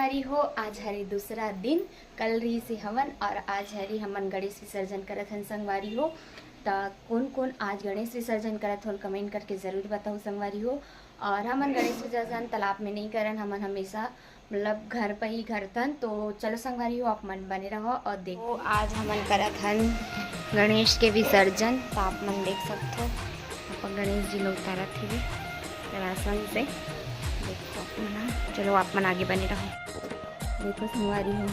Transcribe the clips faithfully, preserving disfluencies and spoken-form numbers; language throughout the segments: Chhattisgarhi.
संगवारी हो, आज हरे दूसरा दिन, कल रहिसे हवन और आज हरे हमन गणेश विसर्जन करत हन संगवारी हो। त कोन कोन आज गणेश विसर्जन करत होन, comment करके जरूर बताओ संगवारी हो। और हमन गणेश विसर्जन तालाब में नहीं करन, हमन हमेशा मतलब घर पर ही करथन। तो चलो संगवारी हो, आप मन बने रहो और देखो। आज हमन करत हन गणेश के विसर्जन, तो आप मन देख सकथो, अपन गणेश जी ला उतारत हवे रासन से। देखो आप मन, चलो आप मन आगे बने रहो। देखो संगवारी हो।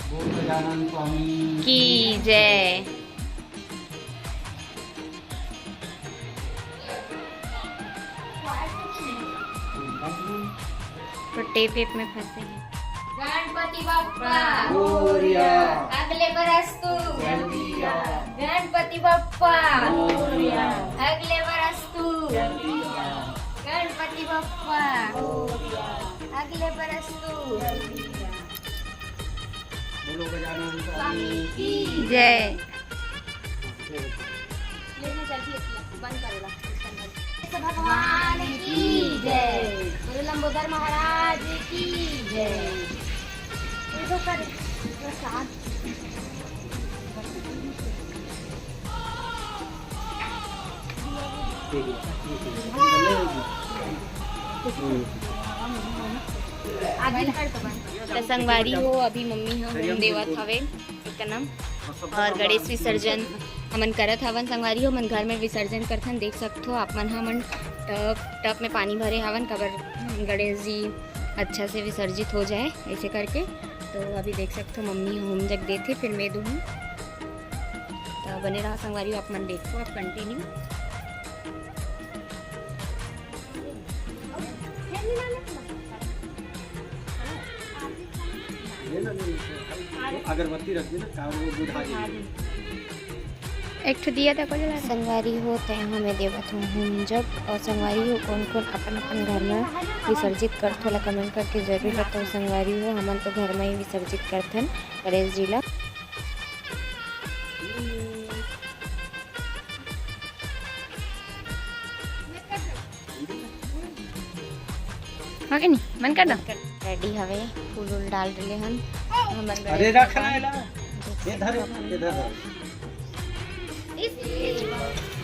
बोल गजानन स्वामी की जय। तो टेप वेप में फंसे हैं। गणपति बप्पा मोरया। अगले बरस तू। जल्दी आ। गणपति बप्पा मोरया। अगले बरस तू। जल्दी आ। गणपति बप्पा मोरया। अगले बरस तू। जल्दी आ। बोलो गजानन स्वामी की जय। लेना जल्दी है, बंद करो ला। भगवान की जय। बोलो लंबोदर महाराज की जय। ये तो कर प्रसाद। आगे कर तो बंद। त संगवारी हो, अभी मम्मी ह होम देवत हवे। कनम। और गणेश विसर्जन हमन करत हवन संगवारी हो, हमन घर में विसर्जन करथन। देख सकथो आप मन, हमन टब, टब में पानी भरे हवन, काबर गणेश जी अच्छा से विसर्जित हो जाए, ऐसे करके। तो अभी देख सकथो मम्मी होम जग देथे, फिर मैं दूहूँ। तो बने रहो संगवारी हो, आप मन देखो, आप continue। अगरबत्ती रख देना, काम वो बुझा देगी। एक ठो दिया था, कोई जला। संगवारी हो, त यहाँ मैं देवत हूँ होम जग। और संगवारी हो, कौन कौन अपन अपन घर में विसर्जित करथो ला comment करके जरूर बताओ। संगवारी हो, हमन तो घर में ही विसर्जित करथन गणेश जी ला। हो गया नहीं, बंद कर दो। रेडी हवे, फूल उल डाल डले हन। हमन अरे गणेश रख भगवान ना एला। ये धर, ये धर।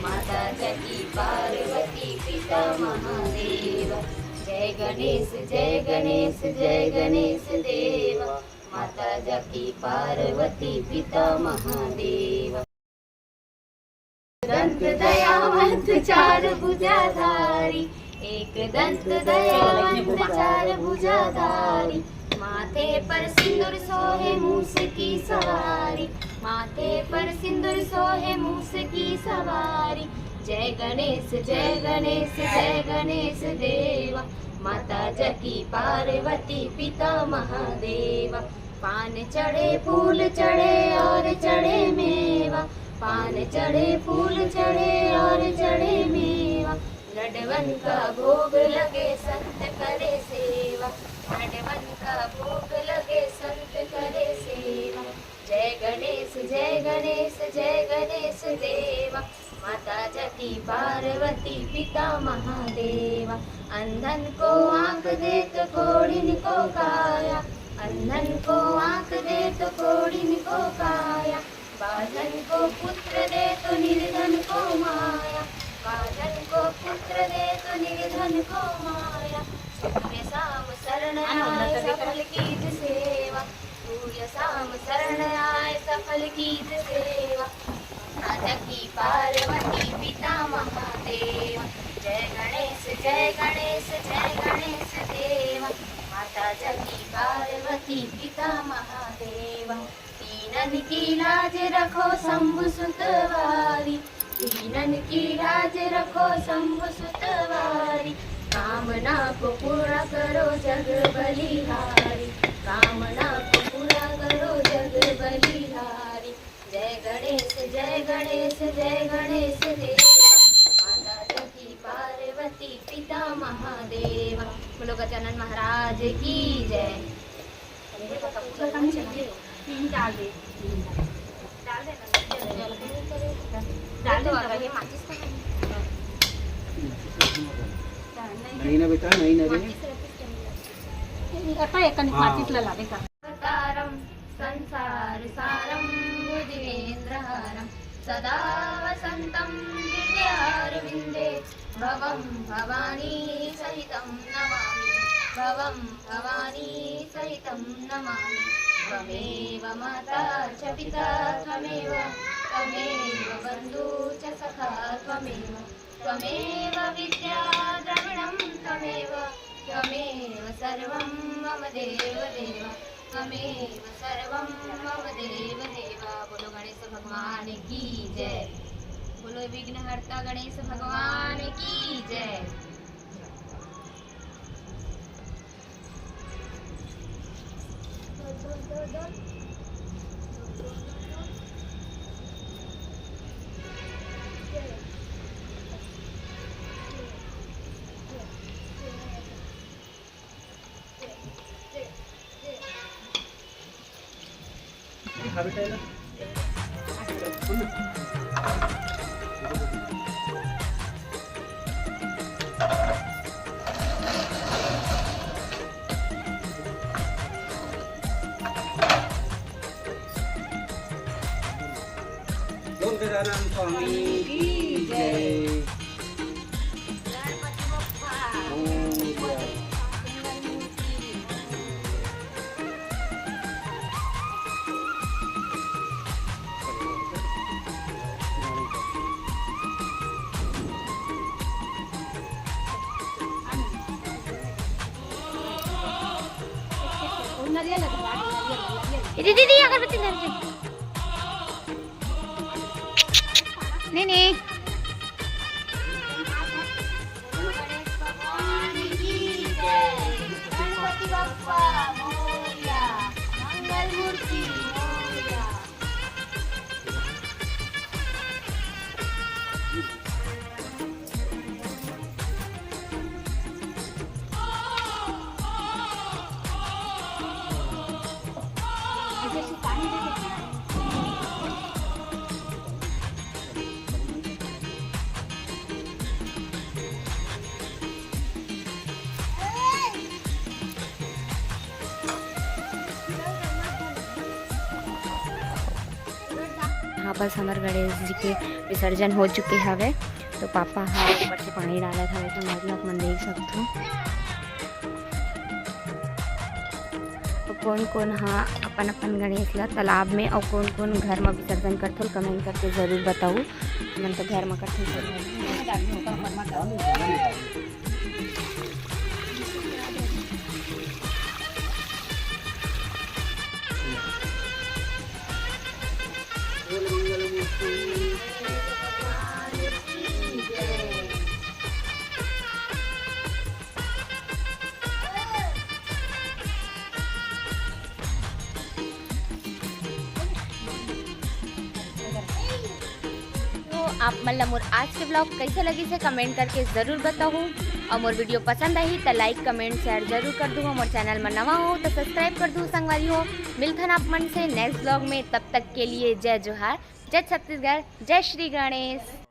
माता जकी पार्वती पिता महादेव। जय गणेश, जय गणेश, जय गणेश देव। माता जकी पार्वती पिता महादेव। दंत दयावंत चार भुजाधारी, एक दंत दयावंत चार भुजाधारी। माथे पर सिंदूर सोहे मूस की सवारी, माथे पर सिंदूर सोहे मूस की सवारी। जय गणेश, जय गणेश, जय गणेश देवा। माता जकी पार्वती पिता महादेवा। पान चढ़े, फूल चढ़े और चढ़े मेवा। पान चढ़े, फूल चढ़े और चढ़े मेवा। लडवन का भोग लगे, संत करे सेवा। लडवन का भोग लगे, संत करे सेवा। जय गणेश, जय गणेश, जय गणेश देवा। माता जकी पार्वती पिता महादेवा। अंधन को आंख दे तो कोढ़िन को काया। अंधन को आंख दे तो कोढ़िन को काया। बाझन को पुत्र दे तो निर्धन को माया। बाझन को पुत्र दे तो निर्धन को माया। सूर्य शाम शरण आए, सफल कीज सेवा। सूर्य शाम शरण आए, सफल कीज सेवा। माता जकी पार्वती पिता महादेवा। जय गणेश, जय गणेश, जय गणेश देवा। माता जकी पार्वती पिता महादेवा। दीनन की लाज रखो शंभु सुत वारी। दीनन की लाज रखो शंभु सुत वारी। कामना को पूरा करो जग बलिहारी। कामना को पूरा करो जग बलिहारी। जय गणेश, जय गणेश, जय गणेश देवा। माता जकी पार्वती पिता महादेवा। बोलो गजानन महाराज की जय। तीन डाल दे। डाल दे ना। डाल दो, अगर ये माचिस का है। नहीं ना बेटा, नहीं ना रे। अवतारं संसारसारं भुजगेन्द्रहारं सदा वसन्तं हृदयारविन्दे भवं भवानी सहितं नमामि। भवं भवानी सहितं नमामि। त्वमेव माता च पिता त्वमेव, त्वमेव बन्धु च सखा त्वमेव, त्वमेव विद्या द्रविणं त्वमेव, त्वमेव सर्वं मम देव देव, त्वमेव सर्वं मम देव देव। बोलो गणेश भगवान की जय, बोलो विघ्नहर्ता गणेश भगवान की जय। स्वामी की जय। ए दीदी, दीदी, अगरबत्ती ले लीजिए। नहीं, नहीं। गणपति बप्पा मोरया, मंगल मूर्ति मोरया। यहाँ पास हमर गणेश जी के विसर्जन हो चुके हवे, तो पापा ह ऊपर से पानी डालत हवे, तो आप मन देख सकथो। तो कोन कोन ह अपन अपन गणेश ला तालाब में अउ कोन कोन घर म विसर्जन करथो, comment करके जरूर बताऊ। हमन तो घर म करथन। तो आप मन ला मोर आज के vlog कैसे लगिस हे, comment करके जरूर बताहू। अउ मोर video पसंद आही त like, comment, share जरूर कर दू। मोर channel म नवा हो त subscribe कर दू संगवारी हो। मिलथन आप मन से next vlog में, तब तक के लिए जय जोहार, जय छत्तीसगढ़, जय श्री गणेश।